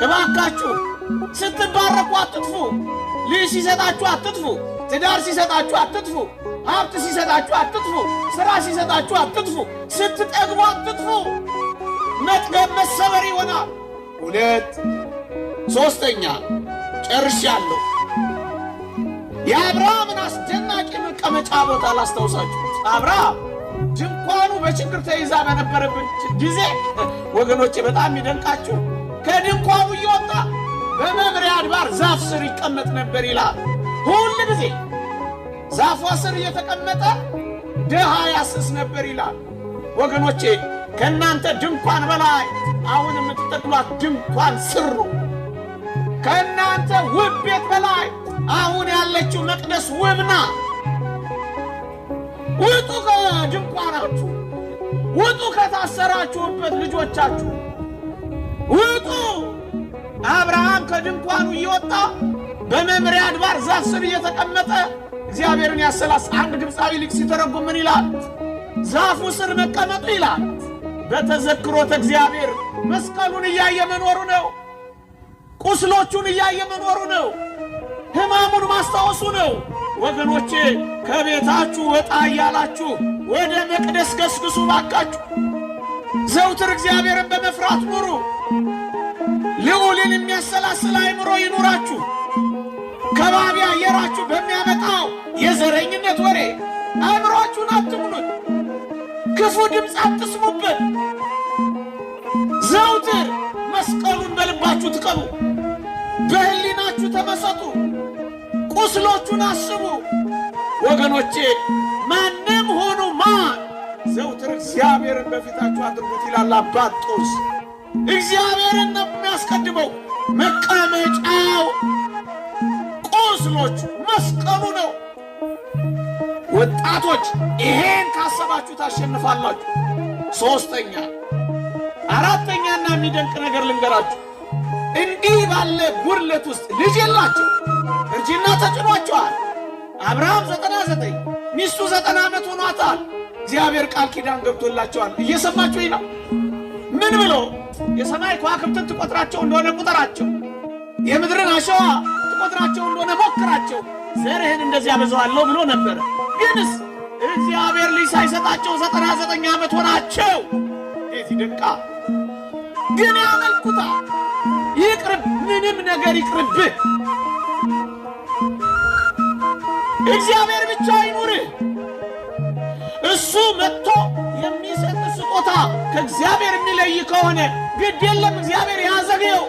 እባካችሁ ስትባረኩ አትጥፉ። ልጅ ሲሰጣችሁ አትጥፉ። ትዳር ሲሰጣችሁ አትጥፉ። ሀብት ሲሰጣችሁ አትጥፉ። ሥራ ሲሰጣችሁ አትጥፉ። ስትጠግቡ አትጥፉ። መጥገብ መሰበር ይሆናል። ሁለት ሶስተኛ ጨርሻለሁ። የአብርሃምን አስደናቂ መቀመጫ ቦታ ላስታውሳችሁ። አብርሃም ድንኳኑ በችግር ተይዛ በነበረበት ጊዜ ወገኖቼ በጣም የሚደንቃችሁ ከድንኳኑ እየወጣ በመምሪያ አድባር ዛፍ ስር ይቀመጥ ነበር ይላል። ሁል ጊዜ ዛፏ ስር እየተቀመጠ ድሃ ያስስ ነበር ይላል። ወገኖቼ ከእናንተ ድንኳን በላይ አሁን የምትጠቅሏት ድንኳን ስር ነው። ከእናንተ ውብ ቤት በላይ አሁን ያለችው መቅደስ ውብ ናት። ውጡ ከድንኳናችሁ፣ ውጡ ከታሰራችሁበት ልጆቻችሁ ውጡ። አብርሃም ከድንኳኑ እየወጣ በመምሪያ አድባር ዛፍ ስር እየተቀመጠ እግዚአብሔርን ያሰላስ። አንድ ግብፃዊ ሊቅ ሲተረጉም ምን ይላል? ዛፉ ስር መቀመጡ ይላል በተዘክሮተ እግዚአብሔር መስቀሉን እያየ መኖሩ ነው። ቁስሎቹን እያየ መኖሩ ነው። ሕማሙን ማስታወሱ ነው። ወገኖቼ ከቤታችሁ ወጣ እያላችሁ ወደ መቅደስ ገስግሱ ባካችሁ። ዘውትር እግዚአብሔርን በመፍራት ኑሩ። ልዑልን የሚያሰላስል አእምሮ ይኑራችሁ። ከባቢ አየራችሁ በሚያመጣው የዘረኝነት ወሬ አእምሯችሁን አትሙሉት። ክፉ ድምፅ አትስሙበት። ዘውትር መስቀሉን በልባችሁ ትቀሉ። በሕሊናችሁ ተመሰጡ። ቁስሎቹን አስቡ። ወገኖቼ ማንም ሆኑ ማን ዘውትር እግዚአብሔርን በፊታችሁ አድርጉት ይላል አባት ጦስ። እግዚአብሔርን ነው የሚያስቀድመው። መቀመጫው ቁስሎቹ መስቀሉ ነው። ወጣቶች ይሄን ካሰባችሁ ታሸንፋላችሁ። ሶስተኛ አራተኛና የሚደንቅ ነገር ልንገራችሁ። እንዲህ ባለ ጉድለት ውስጥ ልጅ የላቸው፣ እርጅና ተጭኗቸዋል። አብርሃም 99 ሚስቱ 90 ዓመት ሆኗታል። እግዚአብሔር ቃል ኪዳን ገብቶላቸዋል። እየሰማችሁ ነው። ምን ብሎ የሰማይ ከዋክብትን ትቆጥራቸው እንደሆነ ቁጠራቸው፣ የምድርን አሸዋ ትቆጥራቸው እንደሆነ ሞክራቸው፣ ዘርህን እንደዚያ አበዛዋለሁ ብሎ ነበረ። ግንስ እግዚአብሔር ልጅ ሳይሰጣቸው 99 ዓመት ሆናቸው። እንዴት ይደንቃል! ግን ያመልኩታል። ይቅርብ፣ ምንም ነገር ይቅርብህ፣ እግዚአብሔር ብቻ ይኑርህ። እሱ መጥቶ የሚሰጥ ስጦታ ከእግዚአብሔር የሚለይ ከሆነ ግድ የለም፣ እግዚአብሔር ያዘገየው።